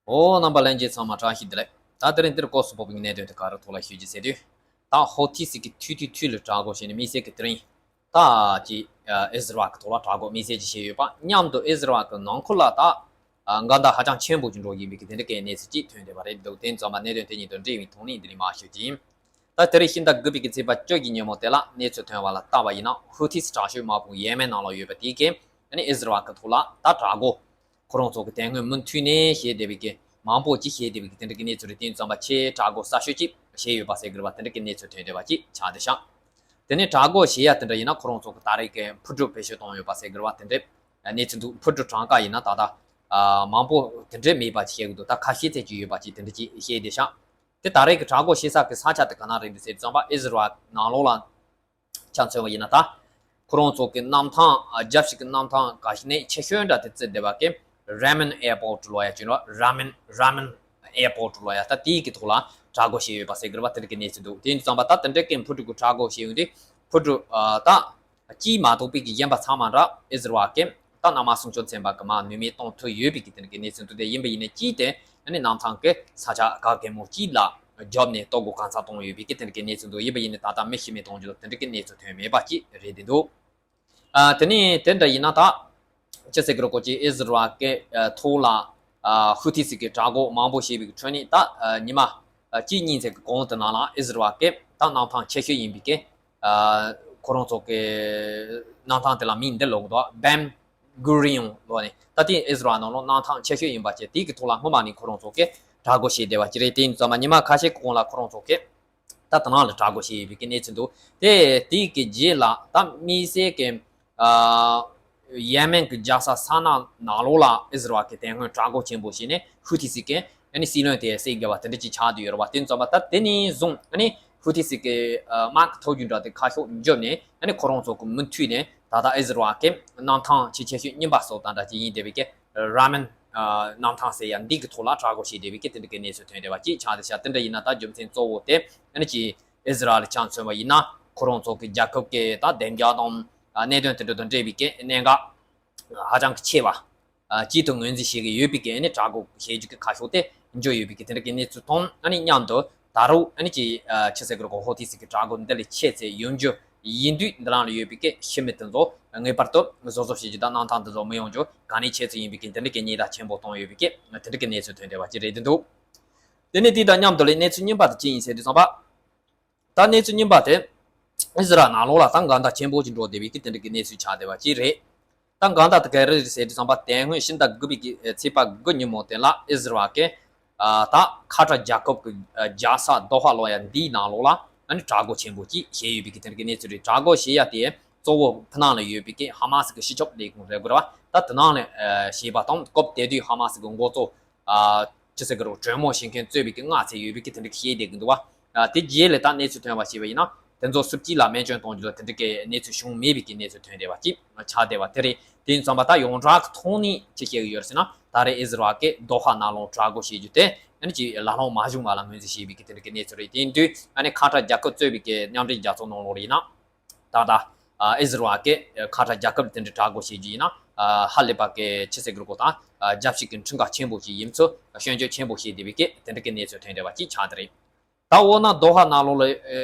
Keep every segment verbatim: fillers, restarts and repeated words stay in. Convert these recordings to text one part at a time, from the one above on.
ཨོ། རྣམ་པ་ལྷན་རྒྱས་ཚང་མ་བཀྲ་ཤིས་བདེ་ལེགས། ད་དེ་རིང་འདིར་སྐོར་སུ་ཕོག་པའི་གནད་དོན་དེ་ག་རེ་ཐོག་ལ་ཞུ་རྒྱུ་ཟེར་དུས། ད་ཧོ་ཐི་སི་གི་ཐུ་ཐུ་ཐུ་ལ་དྲག་རྒོལ་བྱས་ནས་དམིགས་བསལ་གྱི་དེ་རིང་ད་ཅི་ཨིས་ར་ཨེལ་གི་ཐོག་ལ་དྲག་རྒོལ་དམིགས་བསལ་གྱི་བྱས་ཡོད་པ་མཉམ་དུ་ཨིས་ར་ཨེལ་གི་ནང་ཁུལ་ལ་ད་འགལ་ཟླ་ཧ་ཅང་ཆེན་པོ་ཅིག་འགྲོ་བཞིན་པའི་གི་དེ་འདྲ་གི་གནས་ཚུལ་ཅིག་ཐོན་བསྡད་པ་རེད་འདུག་དེ་ཙམ་པ་གནད་དོན་དེ་ཉིད་དུ་འབྲེལ་བའི་ཐོག་ནས་འདི་ནས་མར་ཞུ་རྒྱུ་ཡིན། ད་དེ་རིང་ཕྱི་ཟླ་དགུ་པའི་གི་ཚེས་པ་བཅུ་གི་ཉིན་མོ་དེ་ལ་གནས་ཚུལ་ཐོན་པ་ལ་བལྟས་པ་ཡིན་ན། ཧུ་ཐི་སི་དྲག་ཤོས་དམག་དཔུང་ཡེ་མེན་ནང་ལ་ཡོད་པ་དེ་གིས་ཨ་ནི་ཨིས་ར་ཨེལ་གི་ཐོག་ལ་ད་དྲག་རྒོལ། ཁོ་རང་ཚོ་གི་དེ་སྔོན་མུ་མཐུད་ནས་བྱས་བསྡད་པའི་གི་མང་པོ་ཅིག་བྱས་བསྡད་པའི་གི་དེ་འདྲ་གི་གནས་ཚུལ་རེད། དེ་ཙམ་པ་ཆེས་དྲག་རྒོལ་གསར་ཤོས་ཅིག་བྱས་ཡོད་པ་ཟེར་གི་རེད་པ། དེ་འདྲ་གི་གནས་ཚུལ་ཐོན་བསྡད་པ་ཅིག་ཆགས་བསྡད་ཤག་དེ་ནས་དྲག་རྒོལ་བྱེད་ཡ་དེ་འདྲ་ཡིན་ན་ཁོ་རང་ཚོ་གི་ད་རེས་གི་འཕུར་གྲུ་བེད་སྤྱོད་བཏང་ཡོད་པ་ཟེར་གི་རེད་པ། དེ་འདྲ་གནས་ཚུལ་འདུག་འཕུར་གྲུ་གྲངས་ཀ་ཡིན་ན་ད་ལྟ་མང་པོ་དེ་འདྲ་མེད་པ་ཅིག་བཤད་གི་འདུག་ད་ཁ་ཤས་ཙམ་ཅིག་ཡོད་པ་ཅིག་དེ་འདྲ་ཅིག་བཤད་བསྡད་ཤག་དེ་ད་རེས་ཀྱི་དྲག་རྒོལ་བྱེད་ས་གི་ས་ཆ་དེ་ག་ན་རེད་འདུག་ཟེར་དུས་ཙམ་པ། ཨིས་ར་ཨེལ་ནང་ལོགས་ལ་ཆ་མཚོན་པ་ཡིན་ན། ད་ཁོ་རང་ཚོ་གི་གནམ་ཐང་། ཨ། རྒྱབ་ཕྱོགས་ཀྱི་གནམ་ཐང་ག་ཞིག་ནས་ཆེ་ཤོས་འདྲ་དེ་བརྩིས་བསྡད་པ་གི་ར་མན་ཨེར་པོར་ཊི་ལབ་ཡ་ཅིག་ཡོད་རེད་པ། ར་མན་ར་མན་ཨེར་པོར་ཊི་ལབ་ཡ། ད་དེའི་གི་ཐོག་ལ་དྲག་རྒོལ་བྱས་ཡོད་པ་ཟེར་གི་རེད་པ། དེ་འདྲ་གི་གནས་ཚུལ་འདུག་དེ་ཡིན་དུས་ཙམ་པ་ད་དེ་འདྲ་གི་འཕུར་གྲུ་གི་དྲག་རྒོལ་བྱས་ཡོང་དུས་འཕུར་གྲུ། ཨ། ད། གཅིག་མ་གཏོགས་པའི་གི་གཞན་པ་ཚང་མ་འདྲ་ཨིས་ར་ཨེལ་གྱིས་ད་གནམ་དམག་སྲུང་སྐྱོབ་ཚན་པ་གིས་མར་ནུས་མེད་གཏོང་ཐུབ་ཡོད་པའི་གི་དེ་འདྲ་གི་གནས་ཚུལ་འདུག་དེ་ཡིན་པ་ཡིན་ནའི་གཅིག་དེ་ཨ་ནི་གནམ་ཐང་གི་ས་ཆ་ག་གེ་མོ་གཅིག་ལ་རྒྱབ་ནས་གཏོར་རྒོལ་གང་ཚ་གཏོང་ཡོད་པའི་གི་དེ་འདྲ་གི་གནས་ཚུལ་འདུག་ཡིན་པ་ཡིན་ནའི་ད་ལྟ་མི་ཤི་རྨས་གཏོང་རྒྱུ་དེ་འདྲ་གི་གནས་ཚུལ་ཐོན་མེད་པ་ཅིག་རེད་བསྡད་འདུག་ཨ། དེ་ནས་དེ་འདྲ་ཡིན་ན་ད་ཅི་ཟེར་གི་རེད། ཁོ་ཅིག་ཨིས་ར་ཨེལ་གྱི་ཐོག་ལ། ཨ། ཧུ་ཐི་སི་གི་དྲག་རྒོལ་མང་པོ་བྱས་པའི་གི་ཁྲོད་ནས་ད། ཨ། ཉི་མ། ཨ། གཅིག་གཉིས་ཙམ་གི་གོང་དེ་ནང་ལ་ཨིས་ར་ཨེལ་གྱི་ད་གནམ་ཐང་ཆེ་ཤོས་ཡིན་པའི་གི། ཨ། ཁོ་རང་ཚོ་གི་གནམ་ཐང་དེ་ལ་མིང་འདི་ལབ་གི་འདུག་བྷེན་གུ་རི་ཡོན་ལབ་ནས། ད་དེ་ཨིས་ར་ཨེལ་ནང་ལོགས་གནམ་ཐང་ཆེ་ཤོས་ཡིན་པ་བྱས། དེའི་གི་ཐོག་ལ་སྔོན་མ་ནས་ཁོ་རང་ཚོ་གི་དྲག་རྒོལ་བྱས་བསྡད་པ་ཅིག་རེད། དེ་ཡིན་ཙང་མ་ཉི་མ་ཁ་ཤས་གི་གོང་ལ་ཁོ་རང་ཚོ་གི་ད་དེ་ནང་ལ་དྲག་རྒོལ་བྱས་ཡོད་པའི་གི་གནས་ཚུལ་འདུག་དེ་དེའི་གི་རྗེས་ལ་ད་དམིགས་བསལ་གི། ཨ། ཡེ་མེན་གྱི་རྒྱལ་ས་སཱ་ན་ནང་ལོགས་ལ་ཨིས་ར་ཨེལ་གྱིས་དེ་སྔོན་དྲག་རྒོལ་ཆེན་པོ་བྱས་ནས་ཧུ་ཐི་སི་གི་ཨ་ནི་སྲིད་བློན་དེ་བསད་བསྡད་པ་དེ་འདྲ་ཅིག་ཆགས་བསྡད་ཡོད་རེད་པ། དེ་ཙམ་པ་ད་དེ་ནས་བཟུང་ཨ་ནི་ཧུ་ཐི་སི་གི། ཨ། དམག་གི་ཐོག་རྒྱུག་འདྲ་དེ་ཁ་ཤོག་འཇོམས་ནས་ཨ་ནི་ཁོ་རང་ཚོ་གི་མུ་མཐུད་ནས་ད་ལྟ་ཨིས་ར་ཨེལ་གྱི་གནམ་ཐང་ཆེས་ཆེ་ཤོས་རྙིང་པ་སོགས་དང་འདྲ་ཅིག་ཡིན་བསྡད་པའི་གི་ར་མན། ཨ། གནམ་ཐང་ཟེར་ཡ་འདི་གི་ཐོག་ལ་དྲག་རྒོལ་བྱས་བསྡད་པའི་གི་དེ་འདྲ་གི་གནས་ཚུལ་ཐོན་བསྡད་པ་ཅིག་ཆགས་བསྡད་ཤག་དེ་འདྲ་ཡིན་ན་ད་རྒྱུ་མཚན་གཙོ་བོ་དེ་ཨ་ནི་ཅིག་ཨིས་ར་ཨེལ་ཆ་མཚོན་པ་ཡིན་ན་ཁོ་རང་ཚོ་གི་རྒྱལ་ཁབ་ཀྱི་ད་བདེ་འཇགས་དང་། ཨ། གནད་དོན་དེ་འདྲ་དང་འབྲེལ་བའི་གི་གནད་འགག་ཧ་ཅང་གི་ཆེ་བ། ཨ། གཅིག་ཏུ་ངོས་འཛིན་བྱེད་ཀྱི་ཡོད་པའི་གི་ཨ་ནི་དྲག་རྒོལ་བྱེད་རྒྱུ་གི་ཁ་ཕྱོགས་དེ་འཇོག་ཡོད་པའི་གི་དེ་འདྲ་གི་གནས་ཚུལ་དང་། ཨ་ནི་མཉམ་དུ་ད་རུང་ཨ་ནི་ཅིག་ཨ། ཅི་ཟེར་གི་རེད། ཧོ་ཐི་སི་གི་དྲག་རྒོལ་འདི་ལས་ཆེ་ཙམ་ཡོང་རྒྱུ་ཡིན་དུས། འདི་ནང་ལ་ཡོད་པའི་གི་ཤི་རྨས་དེ་ཚོ་ངེས་པར་དུ་བཟོད་གསོལ་བྱེད་རྒྱུ་དང་། གནམ་ཐང་འདི་ཚོ་མི་ཡོང་རྒྱུ་ག་ནས་ཆེ་ཙམ་ཡིན་པའི་གི་དེ་འདྲ་གི་ཉེན་བརྡ་ཆེན་པོ་བཏང་ཡོད་པའི་གི་དེ་འདྲ་གི་གནས་ཚུལ་ཐོན་བསྡད་པ་ཅིག་རེད་བསྡད་འདུག་དེ་ནས་དེ་དང་མཉམ་དུ་ལ་གནས་ཚུལ་རྙིང་པ་དེ་ཅི་ཡིན་ཟེར་དུས་ཙམ་པ། ད་གནས་ཚུལ་རྙིང་པ་དེ་ཨིས་ར་ཨེལ་ནང་ལོགས་ལ་ད་འགལ་ཟླ་ཆེན་པོ་ཅིག་འགྲོ་བསྡད་པའི་གི་དེ་འདྲ་གི་གནས་ཚུལ་ཆགས་བསྡད་པ་ཅིག་རེད། ད་འགལ་ཟླ་དེ་ག་རེ་རེད་ཟེར་དུས་ཙམ་པ། དེ་སྔོན་ཕྱི་ཟླ་དགུ་པའི་གི་ཚེས་པ་དགུ་ཉིན་མོ་དེ་ལ་ཨིས་ར་ཨེལ་གྱིས། ཨ། ད་ཁ་ཏར་རྒྱལ་ཁབ་ཀྱི། ཨ། རྒྱལ་ས་དོ་ཧ་ལབ་ཡ་འདིའི་ནང་ལོགས་ལ་ཨ་ནི་དྲག་རྒོལ་ཆེན་པོ་ཅིག་བྱས་ཡོད་པའི་གི་དེ་འདྲ་གི་གནས་ཚུལ་རེད། དྲག་རྒོལ་བྱེད་ཡ་དེ་གཙོ་བོ་ཕུ་ནང་ལ་ཡོད་པའི་གི་ཧ་མ་སི་གི་སྤྱི་ཁྱབ་ལས་ཁུངས་རེད་དགོས་རེད་པ། ད་དེ་ནང་ལ། ཨ། བྱས་པ་དང་། སྐབས་དེ་དུས་ཧ་མ་སི་གི་འགོ་གཙོ། ཨ། ཅི་ཟེར་གི་རེད། གྲོས་མོལ་བྱེད་མཁན་གཙོས་པའི་གི་ལྔ་ཙམ་ཡོད་པའི་གི་དེ་འདྲ་གི་བཤད་བསྡད་གི་འདུག་པ། ཨ། དེ་རྗེས་ལ་ད་གནས་ཚུལ་ཐོན་པ་བྱས་པ་ཡིན་ན། དེ་ཚོ་སུ་གཅིག་ལ་སྨན་བཅོས་གཏོང་རྒྱུ་དང་དེ་འདྲ་གི་གནས་ཚུལ་བྱུང་མེད་པའི་གི་གནས་ཚུལ་ཐོན་བསྡད་པ་ཅིག་ཆགས་བསྡད་པ་དེ་རེད། དེ་ཡིན་ཙང་མ་ད་ཡོངས་གྲགས་ཀྱི་ཐོག་ནས་ཅི་བཤད་གི་ཡོད་རེད་ཟེར་ན། ད་རེས་ཨིས་ར་ཨེལ་གྱིས་དོ་ཧ་ནང་ལོགས་དྲག་རྒོལ་བྱེད་རྒྱུ་དེ་ཨ་ནི་ཅིག་ལག་ལེན་མ་བྱུང་བ་ལ་ངོས་འཛིན་བྱས་པའི་གི་དེ་འདྲ་གི་གནས་ཚུལ་རེད། དེ་ཡིན་དུས་ཨ་ནི་ཁ་ཏར་རྒྱལ་ཁབ་གཙོས་པའི་གི་མཉམ་འབྲེལ་རྒྱལ་ཚོགས་ནང་ལོགས་ལ་ཡིན་ན། ད་ལྟ་ཨིས་ར་ཨེལ་གྱིས་ཁ་ཏར་རྒྱལ་ཁབ་དེ་འདྲ་དྲག་རྒོལ་བྱེད་རྒྱུ་ཡིན་ན། ཧ་ལས་པ་གི་ཅི་ཟེར་གི་རེད། ཁོ་ད་རྒྱལ་སྤྱི་གི་ཁྲིམས་ཁང་ཆེན་པོ་ཞིག་ཡིན་ཚུལ་སྐྱོན་བརྗོད་ཆེན་པོ་བྱས་བསྡད་པའི་གི་དེ་འདྲ་གི་གནས་ཚུལ་ཐོན་བསྡད་པ་ཅིག་ཆགས་བསྡད་རེད། ད་འོ་ན་དོ་ཧ་ནང་ལོགས་ལ་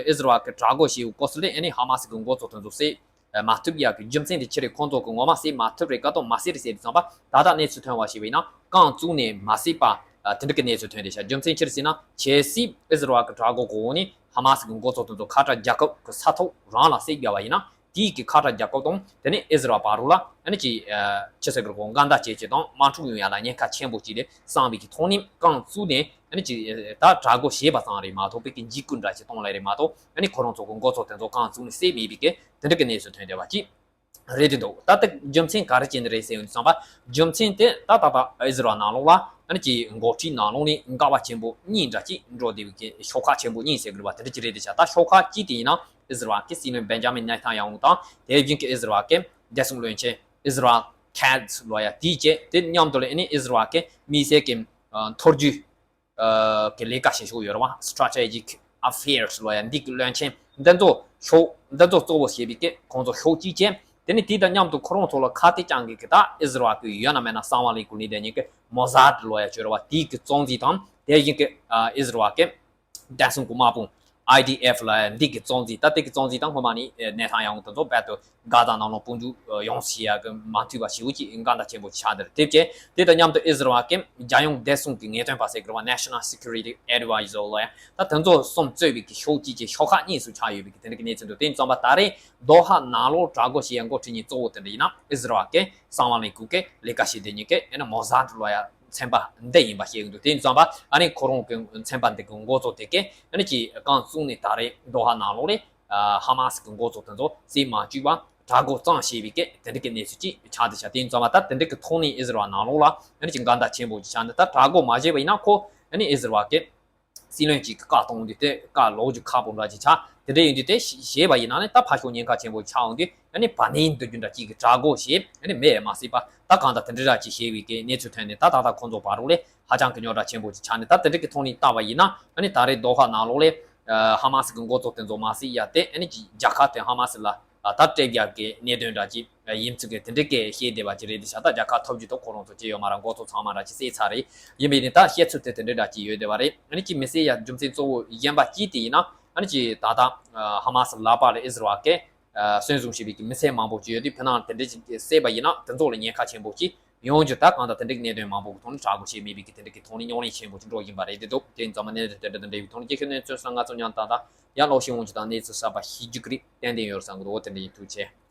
ཨིས་ར་ཨེལ་གྱིས་དྲག་རྒོལ་བྱས་པའི་སྐབས་སུ་ལ་ཨ་ནི་ཧ་མ་སི་གི་འགོ་གཙོ་དེ་ཚོ་བསད་མ་ཐུབ་ཡག་གི་རྒྱུ་མཚན་དེ་ཅི་རེད། ཁོང་ཚོ་གིས་ངོ་མ་བསད་མ་ཐུབ་རེད་ག་དང་མ་བསད་རེད་ཟེར་དུས་ཙམ་པ། ད་ལྟ་གནས་ཚུལ་ཐོན་པ་ཞིག་བྱས་ན་རྐང་བཙུགས་ནས་མ་བསད་པ། ཨ། དེ་འདྲ་གི་གནས་ཚུལ་ཐོན་བསྡད་ཤག་རྒྱུ་མཚན་ཅི་རེད་ཟེར་ན། གལ་སྲིད་ཨིས་ར་ཨེལ་གྱི་དྲག་རྒོལ་གོ་ནས་ཧ་མ་སི་གི་འགོ་གཙོ་དེ་ཚོ་ཁ་ཏར་རྒྱལ་ཁབ་གི་ས་ཐོག་རང་ལ་བསད་བསྡད་པ་ཡིན་ན། དེའི་གི་ཁ་ཏར་རྒྱལ་ཁབ་དང་དེ་ནས་ཨིས་ར་ཨེལ་བར་དུ་ལ་ཨ་ནི་ཅིག་ཨ། ཅི་ཟེར་གི་རེད། ཁོ་འགལ་ཟླ་བྱེད་ཆེད་དང་དམག་འཁྲུག་ཡོང་ཡ་ལ་ཉེན་ཁ་ཆེན་པོ་ཅིག་རེད་བསམ་པའི་གི་ཐོག་ནས་རྐང་བཙུགས་ནས་ཨ་ནི་ཅིག་ཨ། ད་དྲག་རྒོལ་བྱས་པ་ཙམ་རེད་མ་གཏོགས། པའི་གི་འཇིགས་སྐུལ་འདྲ་ཞིག་གཏོང་ལེ་རེད་མ་གཏོགས། ཨ་ནི་ཁོ་རང་ཚོ་གི་འགོ་གཙོ་དེ་ཚོ་རྐང་བཙུགས་ནས་བསད་མེད་པའི་གི་དེ་འདྲ་གི་གནས་ཚུལ་ཐོན་བསྡད་པ་ཅིག་རེད་དེ་འདུག་ད་ལྟ་རྒྱུ་མཚན་ག་རེ་བྱས་ནས་རེད་ཟེར་ཡོང་དུས་ཙམ་པ། རྒྱུ་མཚན་དེ་ད་ད་ལྟ་ཨིས་ར་ཨེལ་ནང་ལོགས་ལ་ཨ་ནི་ཅིག་འགོ་ཁྲིད་ནང་ལོགས་ནས་འགལ་བ་ཆེན་པོ་གཉིས་འདྲ་ཅིག་འགྲོ་བསྡད་པའི་གི་ཤོག་ཁག་ཆེན་པོ་གཉིས་ཟེར་གི་རེད་པ། དེ་འདྲ་ཅིག་རེད་བསྡད་ཤག་ད་ཤོག་ཁག་གཅིག་དེ་ཡིན་ན་ཨིས་ར་ཨེལ་གྱི་སྲིད་བློན་བེན་ཇ་མིན་ནེ་ཐན་ཡ་ཧུ་དང་། དེ་བཞིན་གྱི་ཨིས་ར་ཨེལ་གྱི་བདེ་སྲུང་བློན་ཆེན་ཨིས་ར་ཨེལ་ཁེ་ཛ་ལབ་ཡ་དེ་བཅས། དེ་མཉམ་དུ་ལ་ཨ་ནི་ཨིས་ར་ཨེལ་གྱི་དམིགས་བསལ་གྱི་ཨ། མཐོ་རྒྱུགས་ཨ། གི་ལས་ཀ་བྱེད་ཕྱོགས་ཡོད་རེད་པ། Strategic Affairs ལབ་ཡ་འདི་གི་བློན་ཆེན་འདི་ཚོ་ཤོག་འདི་ཚོ་གཙོ་བོ་བྱས་པའི་གི་ཁོང་ཚོ་ཤོག་གཅིག་བྱས། དེ་ནས་དེ་དང་མཉམ་དུ་ཁོ་རང་ཚོ་ལ་ཁ་གཏད་བཅག་མཁན་གྱི་ད་ཨི་ཟི་རལ་གྱི་ཡོད་ན་མེད་ན་གསང་བ་ལས་ཁུངས་ལས་དེ་ཉིད་ཀྱི་མོ་ཟཱད་ལོ་ཡ་བྱོས་ར་བ་དེའི་གི་གཙོ་འཛིན་དང་དེ་བཞིན་གྱི་ཨི་ཟི་རལ་གྱི་བདེ་སྲུང་གི་དམག་དཔུང་ཨའི་ཌི་ཨེཕ་ལ་འདི་གི་གཙོ་འཛིན་ད་དེ་གི་གཙོ་འཛིན་དང་སྔོན་མ་ནས་ནེ་ཐན་ཡ་ཧུ་དེ་ཚོ་རྦད་དེ་གྷ་ཛ་ནང་ལོགས་དཔུང་འཇུག་ཡོང་སྲིད་ཡ་གི་མ་མཐུན་པ་ཞེ་པོ་ཅིག་འགལ་ཟླ་ཆེན་པོ་ཆགས་འདིར་དེ་བྱས་དེ་དང་མཉམ་དུ་ཨི་ཟི་རལ་གྱི་རྒྱལ་ཡོངས་བདེ་སྲུང་གི་ངེས་སྟོན་པ་ཟེར་གི་རེད་བ། National Security Advisor ལོ་ཡ་ད་དེ་ཚོ་གསུམ་གཙོས་པའི་གི་ཤོག་གཅིག་གི་ཤོག་ཁག་གཉིས་སུ་ཆགས་ཡོད་པའི་གི་དེ་འདྲ་གི་གནས་ཚུལ་འདུག་དེ་ཡིན་ཙང་པ་ད་རེས་དོ་ཧ་ནང་ལོགས་གྲོས་འགོ་བྱེད་ཡ་འགོ་ཁྲིད་མཁན་གཙོ་བོ་དེ་འདྲ་ཡིན་ན་ཨི་ཟི་རལ་གྱི་གསང་བ་ལས་ཁུངས་ཀྱི་ལས་ཀ་བྱེད་བསྡད་མཁན་གྱི་ཨེ་ན་མོ་ཟཱད་ལོ་ཡ་ཚན་པ་འདི་ཡིན་པ་ཤེས་ཀྱི་འདུག་དེ་ཡིན་ཙང་པ་ཨ་ནི་ཁོ་རང་གི་ཚན་པ་འདི་གི་འགོ་གཙོ་དེ་གས་ཨ་ནི་ཅིག་རྐང་བཙུགས་ནས་ད་རེས་དོ་ཧ་ནང་ལོགས་ལས་ཧ་མ་སི་གི་འགོ་གཙོ་དེ་ཚོ་རྩིས་མ་བཅུག་པ་གྲོས་འགོ་གཙང་བྱས་པའི་སྐད་དེ་འདྲ་གི་གནས་ཚུལ་ཅིག་ཆགས་བསྡད་ཤག་དེ་ཡིན་ཙང་མ་ད་དེ་འདྲ་གི་ཐོག་ནས་ཨི་ཟི་རལ་ནང་ལོགས་ལ་ཨ་ནི་ཅིག་འགལ་ཟླ་ཆེན་པོ་ཅིག་ཆགས་འདུག་ད་གྲོས་འགོ་མ་བྱས་པ་ཡིན་ན་ཁོ་ཨ་ནི་ཨི་ཟི་རལ་གི་སྲིད་བློན་ཅིག་གི་བཀའ་གཏོང་དུས་དེ་བཀའ་ལོག་རྒྱུ་ཁག་པོ་འདྲ་ཅིག་ཆགས་དེ་འདྲ་ཡིན་དུས་དེ་བྱས་པ་ཡིན་ན་ནི་ད་ཕར་ཞོག་ཉེན་ཁ་ཆེན་པོ་ཆགས་འོང་དུས་ཨ་ནི་བར་ནས་འདུག་རྒྱུ་འདྲ་ཅིག་གི་གྲོས་འགོ་བྱས་ཨ་ནི་མེད་མ་སྲིད་པ་ད་གང་ལྟར་དེ་འདྲ་འདྲ་ཅིག་བྱས་པའི་གི་གནས་ཚུལ་ཐོན་ནས་ད་ད་ལྟ་ཁོང་ཚོ་བར་རུ་ལས་ཧ་ཅང་གི་རྙོག་དྲ་ཆེན་པོ་ཅིག་ཆགས་ནས་ད་དེ་འདྲ་གི་ཐོག་ནས་བལྟས་པ་ཡིན་ན་ཨ་ནི་ད་རེས་དོ་ཧ་ནང་ལོགས་ལས་ཧ་མ་སི་གི་འགོ་གཙོ་དེ་ཚོ་མ་སྲིད་ཡ་དེ་ཨ་ནི་ཅིག་རྒྱལ་ཁབ་དེ་ཧ་མ་སི་ལ་ད་སྤྲད་རྒྱག་གི་གནད་དོན་འདྲ་ཅིག་ཡིན་ཚུལ་གི་དེ་འདྲ་གི་བཤད་བསྡད་པ་ཅིག་རེད། དེ་ཤ་ད་རྒྱལ་ཁ་ཐོབ་རྒྱུ་དང་ཁོ་རང་ཚོ་ཅི་ཡོད་མ་ར་འགོ་གཙོ་ཚང་མ་ར་ཅིག་གསད་ཚར་རེད། ཡིན་པས་ནི་ད་བཤད་ཚུལ་དེ་དེ་འདྲ་འདྲ་ཅིག་ཡོད་བསྡད་པ་རེད། ཨ་ནི་ཅིག་མི་གསད་ཡ་རྒྱུ་མཚན་གཙོ་བོ་གཞན་པ་གཅིག་དེ་ཡིན་ན་ཨ་ནི་ཅིག་ད་ལྟ་ཧ་མ་སི་ལག་པ་ལ་ཨི་ཟི་རལ་གི་གསོན་བཟུང་བྱས་པའི་གི་མི་སེར་མང་པོ་ཅིག་ཡོད་དུས་ཕི་ནང་དེ་འདྲ་ཅིག་གསད་པ་ཡིན་ན་དེ་ཚོ་ལ་ཉེན་ཁ་ཆེན་པོ་ཅིག་ཡོང་རྒྱུ་ད་གང་ལྟར་དེ་འདྲའི་གནད་དོན་མང་པོ་གི་ཐོག་ནས་གྲོས་འགོ་བྱས་མེད་པའི་གི་དེ་འདྲ་གི་ཐོག་ནས་རྙོག་གླེང་ཆེན་པོ་ཅིག་འགྲོ་བཞིན་པ་རེད་དེ་འདུག་དེ་ཡིན་ཙང་མ་གནད་དོན་དེ་འདྲ་དེ་འདྲ་ཡི་ཐོག་ནས་རྒྱལ་ཁབ་གནས་ཚུལ་གསར་ང་ཚོ་ཉན་དང་ད་ཡང་ལོག་ཤེས་འོང་རྒྱུ་དང་གནས་ཚུལ་གསར་པ་ཤེས་རྒྱུ་གི་རིགས་ཏན་ཏན་ཡོད་བསམ་གི་འདུག་དེ་འདྲ་ཡིན། ཐུགས་རྗེ་ཆེ།